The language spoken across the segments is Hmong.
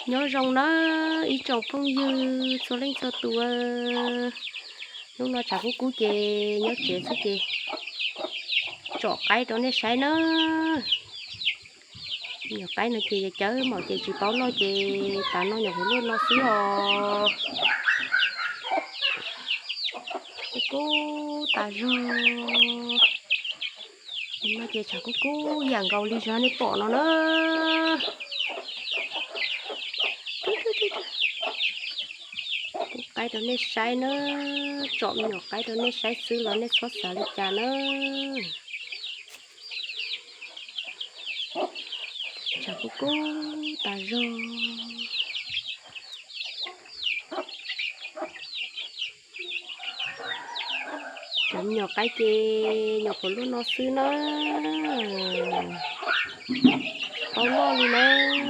Nyob zoo nawb ib tsoom phooj ywg txhua leej txhua tus. Hnub no tshav kub kub ces nyob tsev xwb ces tsom qaib rau nej saib nawb. Nyuam qaib no ces cawv mam ces tsis paub loj ces tas no nyuam qhuav luaj no xwb os. Tshav kub kub tas zog. No ces tshav kub kub yam nkaus li zog nej pom no na. Kub qaib rau nej saib na, tsom me nyuam qaib rau nej saib xwb los nej txhob xav li cas na. Tshav kub kub tas zog. Cov me nyuam qaib ces nyuam qhuav luaj no xwb na. Tau loj li na,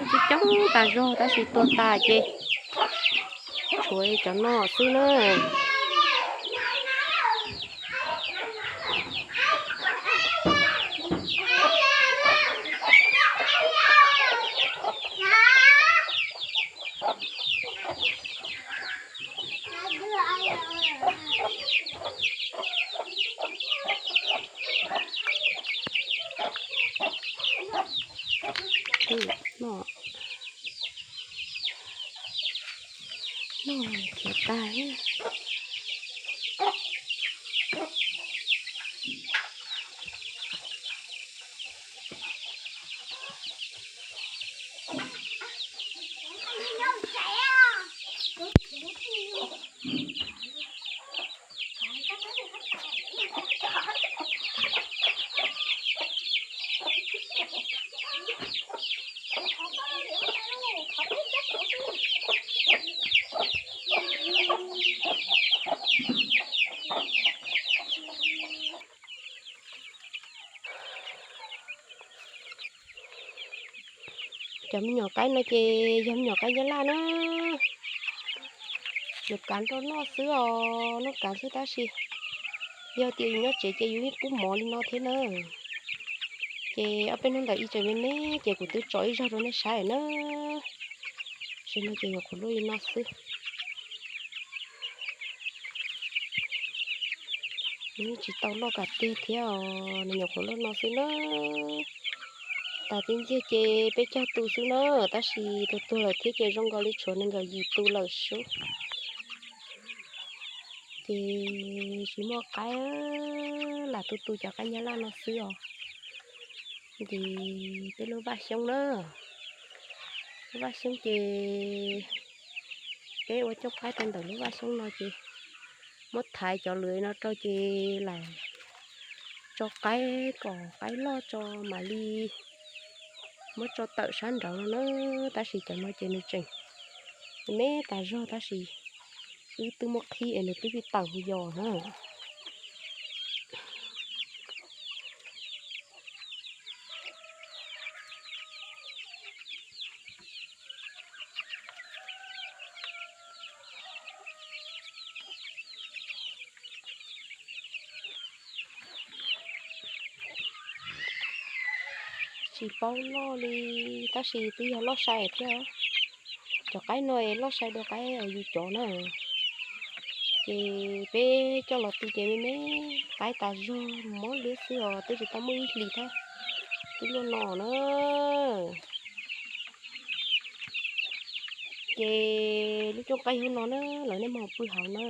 coob coob tas zog tab sis tuag tas ces tshuav cov no xwb na. No, no khiav tag. Cov me nyuam qaib no ces yog me nyuam qaib nyab laj na. Yus kav nroj noj xwb os, noj kav xwb tab sis yog tias yus nyob tsev ces yus yeej pub mov li no thiab na. Ces ob peb hnub ntawd ib tseem me me ces kuv twb tso ib zaug rau nej saib na. Tam sim no ces nyuam qhuav luaj li no xwb. Nws yeej tsis tau loj kam tiag thiab os, nws nyuam qhuav luaj no xwb na. Tas txiv ntxiag ces peb caug tus xwb na, tab sis tuag tuag lawm thiab ces zoo nkaus li tshuav nees nkaum yim tus lawm sub. Ces tsis muaj qaib, lam tu tu cov qaib nyab laj no xwb os. Ces peb lub vaj xyoob na, lub vaj xyoob ces peb ua cooj qaib rau ntawm lub vaj xyoob no ces muab thaiv cov lwm no rau ces lam tso qaib kom qaib loj tso mam li muab tso tawm sab nraud no na. Tab sis cov no ces nws tseem me tas zog tab sis wb twb muab qhib es nws twb pib tawm yos na. Tsis paub loj li tab sis twb yog loj sai thiab. Cov qaib no es loj sai dua qaib uas yus cov na. Ces peb coj los tu ces me me qaib tas zog mob liab xwb os, twb tsis tau muaj ib hlis thiab twb luaj no na. Ces lub cooj qaib yog no na, lawv nej mus pw hauv na.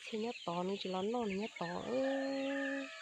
Txhia nyob tod nws tsis los noj nws nyob tod.